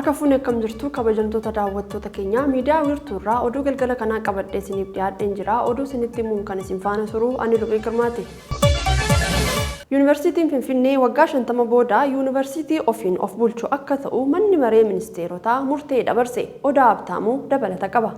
Harka fuune, akkam jirtu kabajamtoota daawwattoota keenyaa? Miidiyaa Wiirtuu irraa oduu galgala kanaa qabadhee isiniif dhiyaadheen jira. Oduu isinitti himuun kan isin faana turu ani Luqii Girmaati. Yuunivarsiitiin Finfinnee waggaa 50 booda yuunivarsiitii ofiin of bulchu akka ta'u manni maree ministeerotaa murtee dabarse. Odaa Abtaamuu dabalata qaba.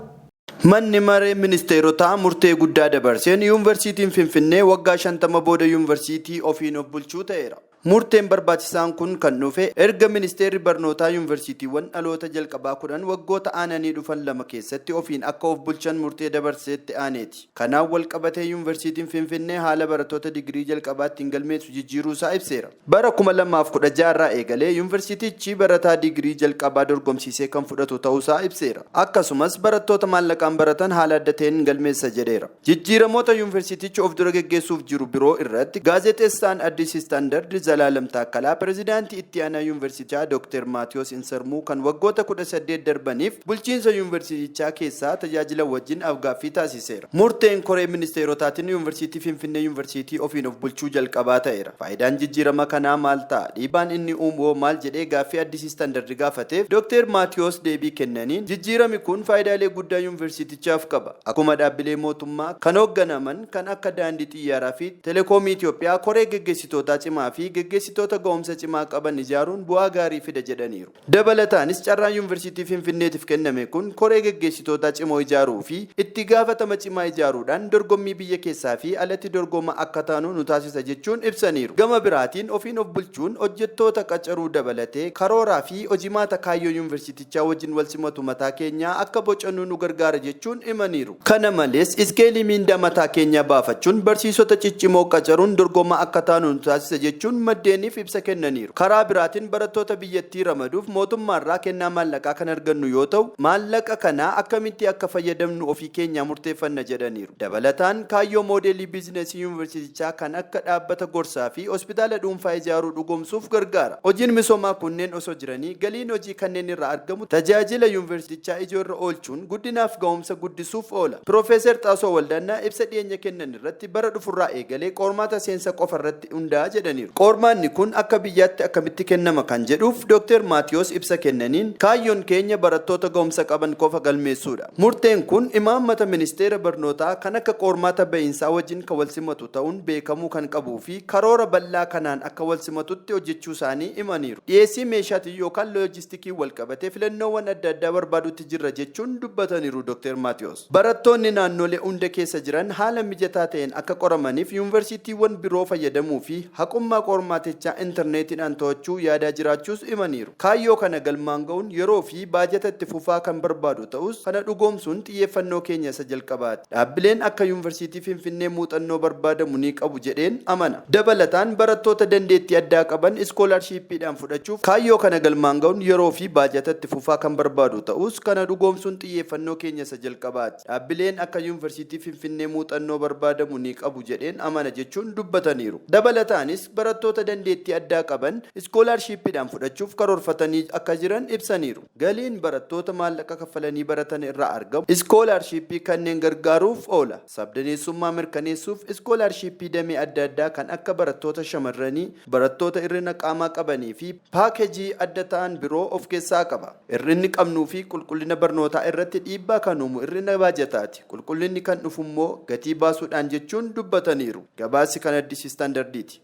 Manni Maree Ministeerotaa murtee guddaa dabarseen Yuunvarsiitiin Finfinnee waggaa 50 booda yuunvarsiitii ofiin of bulchuu ta'eera. Murteen barbaachisaan kun kan dhufe erga Ministeerri Barnootaa yuunvarsiitiiwwan dhaloota jalqabaa 10 waggoota aananii dhufan 2 keessatti ofiin akka of bulchan murtee dabarseetti aaneeti. Kanaan walqabatee Yuunvarsiitiin Finfinnee haala barattoota digirii jalqabaa ittiin galmeessu jijjiiruusaa ibseera. Bara 2016 irraa eegalee yuunvarsiitichi barataa digirii jalqabaa dorgomsiisee kan fudhatu ta'uusaa ibseera. Akkasumas barattoota maallaqaan baratan haala adda ta'een galmeessa jedheera. Jijjiiramoota yuunvarsiitichi of dura geggeessuuf jiru biroo irratti gaazexeessaan Addis Standard Zalaalam Taakkalaa pirezidaantii itti aanaa yuunvarsiitichaa Dooktar Maatiyoos Insarmuu kan waggoota 18 darbaniif bulchiinsa yuunvarsiitichaa keessaa tajaajila wajjin afgaaffii taasiseera. Murteen koree ministeerotaatiin Yuunvarsiitii Finfinnee yuunvarsiitii ofiin of bulchuu jalqabaa ta'eera. Faayidaan jijjiirama kanaa maal ta'a? Dhiibbaan inni uumu hoo maal jedhee gaaffii Addis Standard gaafateef Dooktar Maatiyoos deebii kennaniin, jijjiirami kun faayidaalee guddaa yuunvarsiitichaaf qaba. Akkuma dhaabbilee mootummaa kan hoogganaman kan akka Daandii Xiyyaaraa fi Telekoomii Itoophiyaa koree geggeessitootaa cimaa fi geggeessitoota ga'umsa cimaa qaban ijaaruun bu'aa gaarii fida jedhaniiru. Dabalataanis carraan Yuunvarsiitii Finfinneetiif kenname kun koree geggeessitootaa cimoo ijaaruu fi itti gaafatama cimaa ijaaruudhaan dorgommii biyya keessaa fi alatti dorgomaa akka taanu nu taasisa jechuun ibsaniiru. Gama biraatiin ofiin of bulchuun hojjettoota qacaruu dabalatee karooraa fi hojimaata kaayyoo yuunvarsiitichaa wajjin walsimatu mataa keenyaa akka bocannu nu gargaara jechuun himaniiru. Kana malees iskeelii miindaa mataa keenyaa baafachuun barsiisota ciccimoo qacaruun dorgomaa akka taanu nu taasisa jechuun maddeeniif ibsa kennaniiru. Karaa biraatiin barattoota biyyattii ramaduuf mootummaarraa kennaa maallaqaa kan argannu yoo ta'u, maallaqa kana akkamitti akka fayyadamnu ofii keenyaa murteeffanna jedhaniiru. Dabalataan kaayyoo moodeelii biizinasii yuunvarsiitichaa kan akka dhaabbata gorsaa fi hospitaala dhuunfaa ijaaruu dhugoomsuuf gargaara. Hojiin misoomaa kunneen osoo jiranii galiin hojii kanneen irraa argamu tajaajila yuunvarsiitichaa ijoo irra oolchuun guddinaaf ga'umsa guddisuuf oola. Piroofeesar Xaasoo Waldaannaa ibsa dhiyeenya kennan irratti bara dhufurraa eegalee qormaata seensa qofa irratti hundaa'a jedhaniiru. Qormaanni kun akka biyyaatti akkamitti kennama kan jedhuuf Dooktar Maatiyoos ibsa kennaniin, kaayyoon keenya barattoota ga'umsa qaban qofa galmeessuudha. Murteen kun imaammata ministeera barnootaa kan akka qormaata ba'iinsaa wajjin kan walsimatu ta'uun beekamuu kan qabuu fi karoora bal'aa kanaan akka walsimatutti hojjechuusaanii himaniiru. Dhiyeessii meeshaatiin yookaan loojistikiin walqabatee filannoowwan adda addaa barbaaduutti jirra jechuun dubbataniiru Dooktar Maatiyoos. Barattoonni naannolee hunda keessa jiran haala mijataa ta'een akka qoramaniif yuunvarsiitiiwwan biroo fayyadamuu fi haqummaa qormaatichaa intarneetiidhaan to'achuu yaadaa jiraachuus himaniiru. Kaayyoo kana galmaan ga'uun yeroo fi baajata itti fufaa kan barbaadu ta'us kana dhugoomsuun xiyyeeffannoo keenya isa jalqabaati. Dhaabbileen akka Yuunvarsiitii Finfinnee muuxannoo barbaadamu ni qabu jedheen amana. Dabalataan barattoota dandeettii addaa qaban iskoolaarshiippiidhaan fudhachuuf kaayyoo kana galmaan ga'uun yeroo fi baajata itti fufaa kan barbaadu ta'us kana dhugoomsuun xiyyeeffannoo keenya isa jalqabaati. Dhaabbileen akka Yuunvarsiitii Finfinnee muuxannoo barbaadamu ni qabu jedheen amana jechuun dubbataniiru. Dabalataanis barattoota dandeettii addaa qaban iskoolaarshiippiidhaan fudhachuuf karoorfatanii akka jiran ibsaniiru. Galiin barattoota maallaqa kaffalanii baratan irraa argamu iskoolaarshiippii kanneen gargaaruuf oola. Sabdaneessummaa mirkaneessuuf iskoolaarshiippii damee adda addaa kan akka barattoota shamarranii, barattoota hir'ina qaamaa qabanii fi paakejii adda ta'an biroo of keessaa qaba. Hir'inni qabnuu fi qulqullina barnootaa irratti dhiibbaa kan uumu hir'ina baajataati. Qulqullinni kan dhufummoo gatii baasuudhaan jechuun dubbataniiru. Gabaasi kan Addis Standardiiti.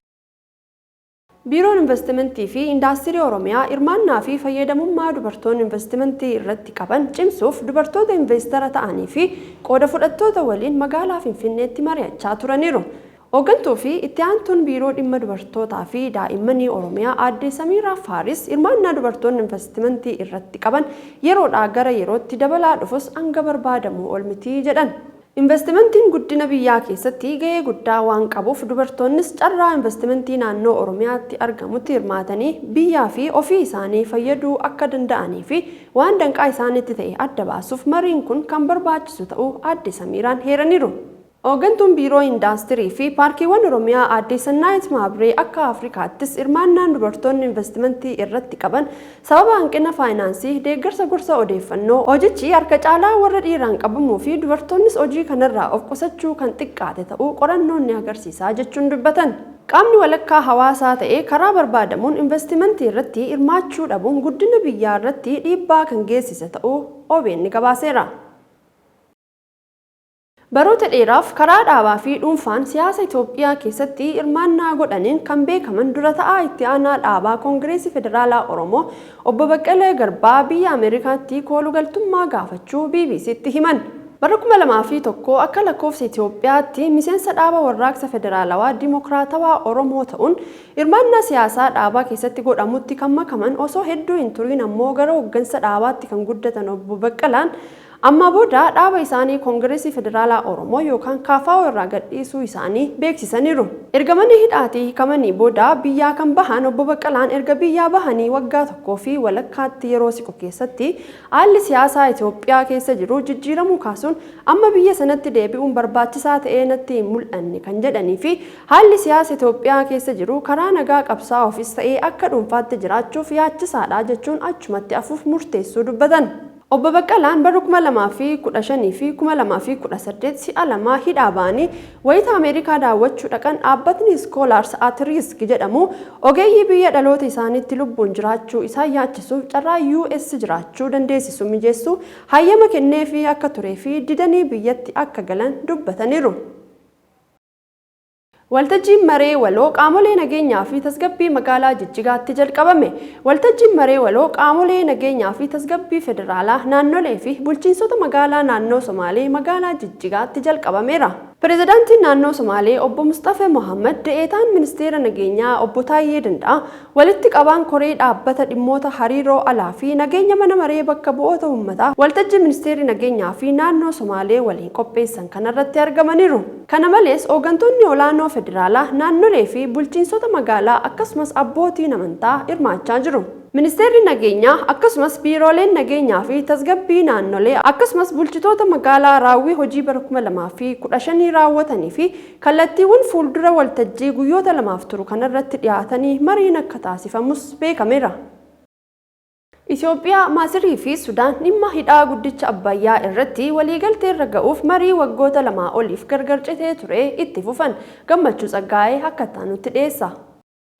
Biiroon Investimentii fi Indaastirii Oromiyaa hirmaannaa fi fayyadamummaa dubartoonni investimentii irratti qaban cimsuuf dubartoota inveestara ta'anii fi qooda fudhattoota waliin magaalaa Finfinneetti mari'achaa turaniiru. Hooggantuu fi itti aantuun Biiroo Dhimma Dubartootaa fi Daa'immanii Oromiyaa Aadde Samiiraa Faaris hirmaannaa dubartoonni investimentii irratti qaban yeroodhaa gara yerootti dabalaa dhufus hanga barbaadamuu ol miti jedhan. Investimentiin guddina biyyaa keessatti gahee guddaa waan qabuuf dubartoonnis carraa investimentii naannoo Oromiyaatti argamutti hirmaatanii biyyaa fi ofii isaanii fayyaduu akka danda'anii fi waan danqaa isaanitti ta'e adda baasuuf mariin kun kan barbaachisu ta'uu Aadde Samiiraan heeraniiru. Hooggantuun Biiroo Indaastirii fi Paarkiiwwan Oromiyaa Aadde Sannaayit Maabiree akka Afrikaattis hirmaannaan dubartoonni investimentii irratti qaban sababa hanqina faayinaansii, deeggarsa gorsa odeeffannoo, hojichi harka caalaa warra dhiiraan qabamuu fi dubartoonnis hojii kanarraa of qusachuu kan xiqqaate ta'uu qorannoon ni agarsiisa jechuun dubbatan. Qaamni walakkaa hawaasaa ta'e karaa barbaadamuun investimentii irratti hirmaachuu dhabuun guddina biyyaa irratti dhiibbaa kan geessise ta'uu OBN gabaaseera. Baroota dheeraaf karaa dhaabaa fi dhuunfaan siyaasa Itoophiyaa keessatti hirmaannaa godhaniin kan beekaman dura ta'aa itti aanaa dhaabaa Koongireesii Federaalaa Oromoo Obbo Baqqalee Garbaa biyya Ameerikaatti koolugaltummaa gaafachuu BBCtti himan. Bara 2001 akka lakkoofsa Itoophiyaatti miseensa dhaaba warraaqsa federaalawaa Dimokiraatawaa Oromoo ta'uun hirmaannaa siyaasaa dhaabaa keessatti godhamutti kan makaman osoo hedduu hin turiin ammoo gara hooggansa dhaabaatti kan guddatan Obbo Baqqalaan amma booda dhaaba isaanii Koongireesii Federaalaa Oromoo yookaan KFO irraa gadhiisuu isaanii beeksisaniiru. Erga mana hidhaatii hiikamanii booda biyyaa kan bahan Obbo Baqqalaan erga biyyaa bahanii waggaa tokkoo fi walakkaatti yeroo siqu keessatti haalli siyaasaa Itoophiyaa keessa jiru jijjiiramuu kaasuun amma biyya sanatti deebi'uun barbaachisaa ta'ee natti hin mul'anne kan jedhanii fi haalli siyaasa Itoophiyaa keessa jiru karaa nagaa qabsaa'uufis ta'ee akka dhuunfaatti jiraachuuf yaachisaadha jechuun achumatti hafuuf murteessuu dubbatan. Obbo Baqqalaan bara 2015 fi 2018 si'a lama hidhaa ba'anii wayita Ameerikaa daawwachuu dhaqan dhaabbatni Scholars at Risk jedhamu ogeeyyii biyya dhaloota isaaniitti lubbuun jiraachuu isaan yaachisuuf carraa US jiraachuu dandeessisu mijeessuu hayyama kenneefii akka turee fi didanii biyyatti akka galan dubbataniiru. Waltajjiin maree waloo qaamolee nageenyaa fi tasgabbii magaalaa Jijjigaatti jalqabame. Waltajjiin maree waloo qaamolee nageenyaa fi tasgabbii federaalaa naannolee fi bulchiinsota magaalaa naannoo Somaalee magaalaa Jijjigaatti jalqabameera. Pireezidaantiin naannoo Somaalee Obbo Musxafee Mohammad, De'eetaan Ministeera Nageenyaa Obbo Taayyee Danda'a, walitti qabaan koree dhaabbata dhimmoota hariiroo alaa fi nageenya mana maree bakka bu'oota uummataa waltajjii Ministeerri Nageenyaa fi naannoo Somaalee waliin qopheessan kanarratti argamaniiru. Kana malees hooggantoonni olaanoo federaalaa, naannolee fi bulchiinsota magaalaa akkasumas abbootiin amantaa hirmaachaa jiru. Ministeerri nageenyaa akkasumas biirooleen nageenyaa fi tasgabbii naannolee akkasumas bulchitoota magaalaa raawwii hojii bara 2015 raawwatanii fi kallattiiwwan fuuldura waltajjii guyyoota lamaaf turu kanarratti dhiyaatanii mariin akka taasifamus beekameera. Itoophiyaa, Masirii fi Sudaan dhimma hidhaa guddicha Abbayyaa irratti waliigalteerra ga'uuf marii waggoota lamaa oliif gargar citee ture itti fufan. Gammachuu Tsaggaayee akka itti dhiyeessa.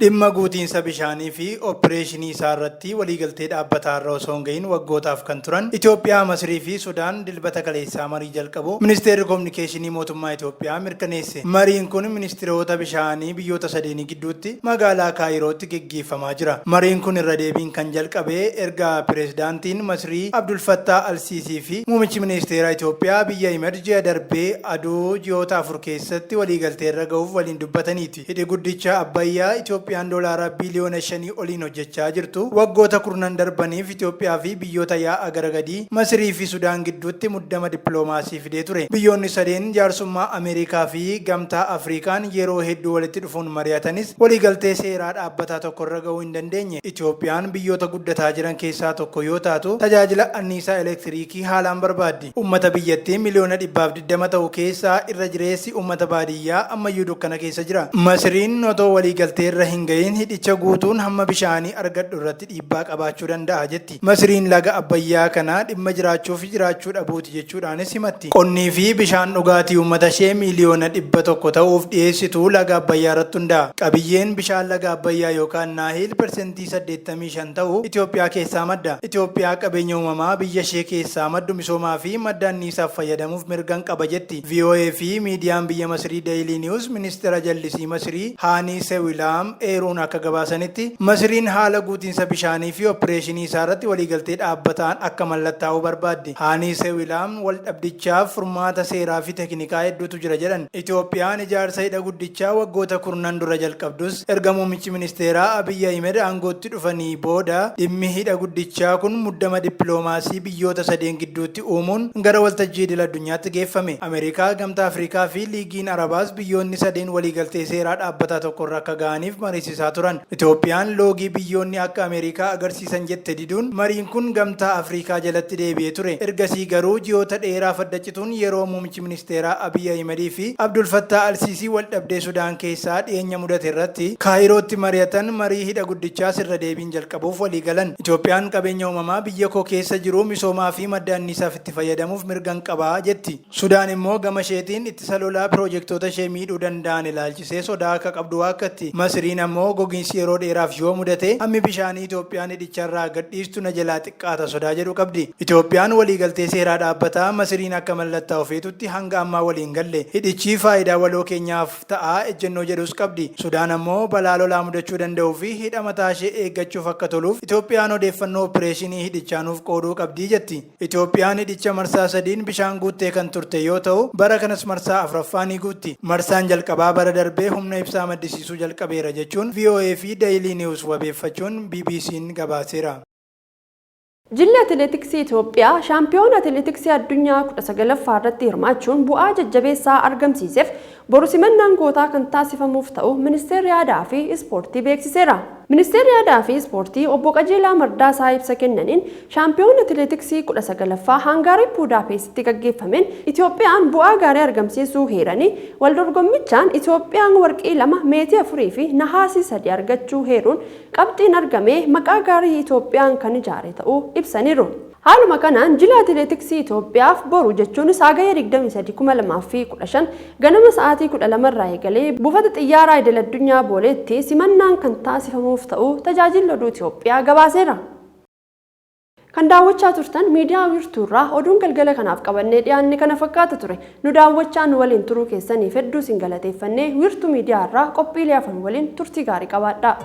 Dhimma guutiinsa bishaanii fi opereeshinii isaa irratti waliigaltee dhaabbataa irra osoo hin gahin waggootaaf kan turan Itoophiyaa, Masirii fi Sudaan dilbata kaleessaa marii jalqabu Ministeerri Kominikeeshinii Mootummaa Itoophiyaa mirkaneesse. Mariin kun ministeerota bishaanii biyyoota sadeenii gidduutti magaalaa Kaayirootti geggeeffamaa jira. Mariin kun irra deebiin kan jalqabe erga pireezidaantiin Masirii Abdul Fattah Al-Siisii fi muummichi ministeera Itoophiyaa Abiy Ahmed ji'a darbee aduu ji'oota 4 keessatti waliigaltee irra gahuuf waliin dubbataniiti. Hidhi guddicha Abbayyaa Itoophiyaan doolaara biiliyoona 5 oliin hojjechaa jirtu waggoota kurnan darbaniif Itoophiyaa fi biyyoota yaa'a gara gadii Masirii fi Sudaan gidduutti muddama dippiloomaasii fidee ture. Biyyoonni sadeen jaarsummaa Ameerikaa fi Gamtaa Afrikaan yeroo hedduu walitti dhufuun mari'atanis waliigaltee seeraa dhaabbataa tokkorra gahuu hin dandeenye. Itoophiyaan biyyoota guddataa jiran keessaa tokko yoo taatu tajaajila anniisaa elektiriikii haalaan barbaaddi. Uummata biyyattii miliyoona 120 ta'u keessaa irra jireessi uummata baadiyyaa ammayyuu dukkana keessa jira. Masiriin otoo waliigalteerra hin gahin hidhicha guutuun hamma bishaanii argadhu irratti dhiibbaa qabaachuu danda'a jetti. Masiriin laga Abbayyaa kana dhimma jiraachuu fi jiraachuu dhabuuti jechuudhaanis himatti. Qonnii fi bishaan dhugaatii uummata ishee miliyoona 100 ta'uuf dhiyeessitu laga Abbayyaa irratti hundaa'a. Qabiyyeen bishaan laga Abbayyaa yookaan Naahil persentii 85 ta'u Itoophiyaa keessaa madda. Itoophiyaa qabeenya uumamaa biyya ishee keessaa maddu misoomaa fi madda anniisaaf fayyadamuuf mirgan qaba jetti. VOA fi miidiyaan biyya Masirii Daily News ministeera jallisii Masirii Haanii Sewilaam eeruun akka gabaasanitti Masiriin haala guutiinsa bishaanii fi opereeshinii isaa irratti waliigaltee dhaabbataan akka mallattaa'u barbaaddi. Haanii Sewilaam wal dhabdichaaf furmaata seeraa fi teknikaa hedduutu jira jedhan. Itoophiyaan ijaarsa hidha guddichaa waggoota kurnan dura jalqabdus erga muummichi ministeeraa Abiy Ahmed aangootti dhufanii booda dhimmi hidha guddichaa kun muddama dippiloomaasii biyyoota sadeen gidduutti uumuun gara waltajjii idil addunyaatti geeffame. Ameerikaa, Gamtaa Afrikaa fi Liigiin Arabaas biyyoonni sadeen waliigaltee seeraa dhaabbataa tokkorra akka ga'aniif mariisaa mariisisaa turan. Itoophiyaan loogii biyyoonni akka Ameerikaa agarsiisan jette diduun mariin kun Gamtaa Afrikaa jalatti deebi'ee ture. Ergasii garuu ji'oota dheeraaf adda cituun yeroo muummichi ministeeraa Abiy Ahimadii fi Abdul Fattah Alsiisii wal dhabdee Sudaan keessaa dhiyeenya mudate irratti Kaayirootti mari'atan marii hidha guddichaas irra deebiin jalqabuuf walii galan. Itoophiyaan qabeenya uumamaa biyya koo keessa jiru misoomaa fi madda anniisaaf itti fayyadamuuf mirgan qaba jetti. Sudaan immoo gama isheetiin ittisa lolaa piroojektoota ishee miidhuu danda'an ilaalchisee sodaa akka qabdu waakkatti. Masiriin ammoo gogiinsi yeroo dheeraaf yoo mudate hammi bishaanii Itoophiyaan hidhicharraa gadhiistu na jalaa xiqqaata sodaa jedhu qabdi. Itoophiyaan waliigaltee seeraa dhaabbataa Masiriin akka mallattaa'u feetutti hanga ammaa walii hin galle. Hidhichi faayidaa waloo keenyaaf ta'a ejjennoo jedhus qabdi. Sudaan ammoo balaa lolaa mudachuu danda'uu fi hidha mataashee eeggachuuf akka toluuf Itoophiyaan odeeffannoo oppireeshinii hidhichaa nuuf qooduu qabdi jetti. Itoophiyaan hidhicha marsaa sadiin bishaan guuttee kan turte yoo ta'u, bara kanas marsaa afraffaa ni guutti. Marsaan jalqabaa bara darbee humna ibsaa maddisiisuu jalqabeera jechuun voa fi Daily News wabeeffachuun BBC'n gabaaseera. Jilli Atileetiksii Itoophiyaa Shaampiyoona Atileetiksii Addunyaa 19ffaa irratti hirmaachuun bu'aa jajjabeessaa argamsiiseef boru simannaan gootaa kan taasifamuuf ta'uu Ministeerri Aadaa fi Ispoortii beeksiseera. Ministeerri Aadaa fi Ispoortii Obbo Qajeelaa Mardaasaa ibsa kennaniin, Shaampiyoona Atileetiksii 19ffaa Haangaarii Buudaapeestitti gaggeeffameen Itoophiyaan bu'aa gaarii argamsiisuu heeranii, waldorgommichaan Itoophiyaan warqii 2, meetii 4 fi nahaasii 3 argachuu heeruun qabxiin argame maqaa gaarii Itoophiyaan kan ijaare ta'uu ibsaniiru. Haaluma kanaan jila Atileetiksii Itoophiyaaf boru jechuunis Hagayya 23, 2015 ganama sa'aatii 12:00 irraa eegalee Buufata Xiyyaaraa Idil-addunyaa Booleetti simannaan kan taasifamuuf ta'uu Tajaajilli Oduu Itoophiyaa gabaaseera. Kan daawwachaa turtan Miidiyaa Wiirtuu irraa oduun galgala kanaaf qabannee dhiyaanne kana fakkaata ture. Nu daawwachaa nu waliin turuu keessaniif hedduu isin galateeffannee Wiirtuu Miidiyaa irraa qophiilee hafan waliin turtii gaarii qabaadhaa.